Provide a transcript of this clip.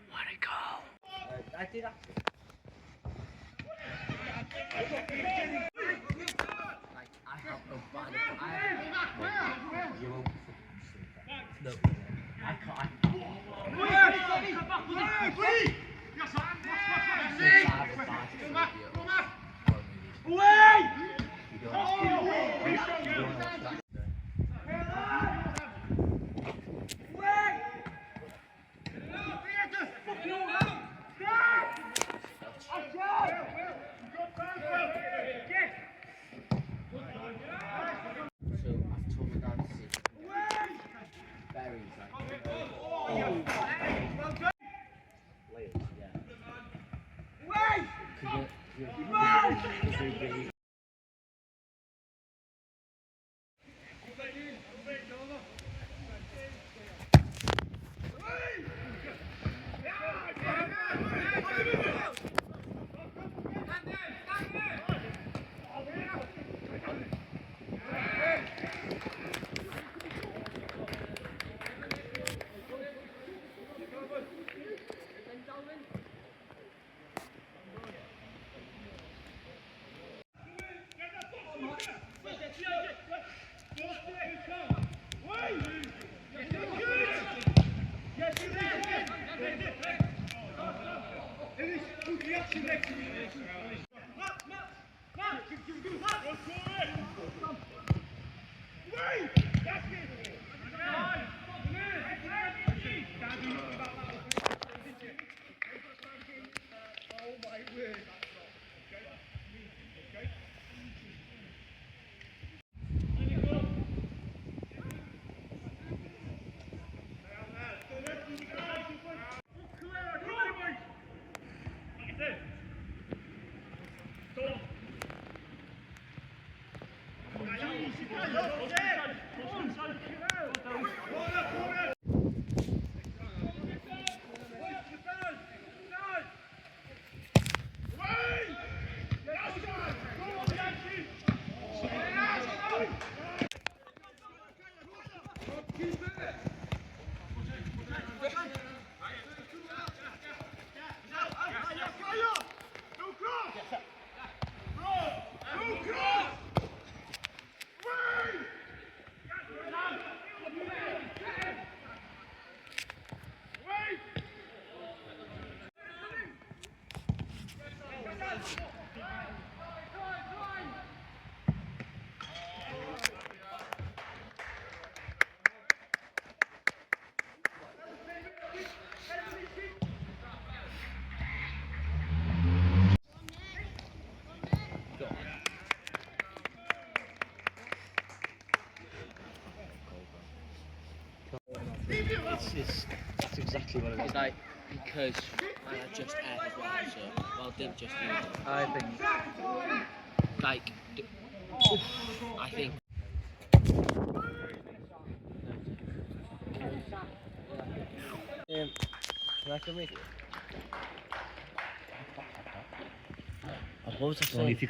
What a goal! I did actually. Like, I have a bad. I You won't fucking see that. No. I can't. Since I have a bad phobia of horror movies. You don't you don't watch that. So I've told my dad to see if he can get berries, like Layers, yeah. Because they're really It's that's exactly what it It's is. like because I had just ate as well, so well didn't just eat. I think Like I think Can I come with you? What was I Only saying? if you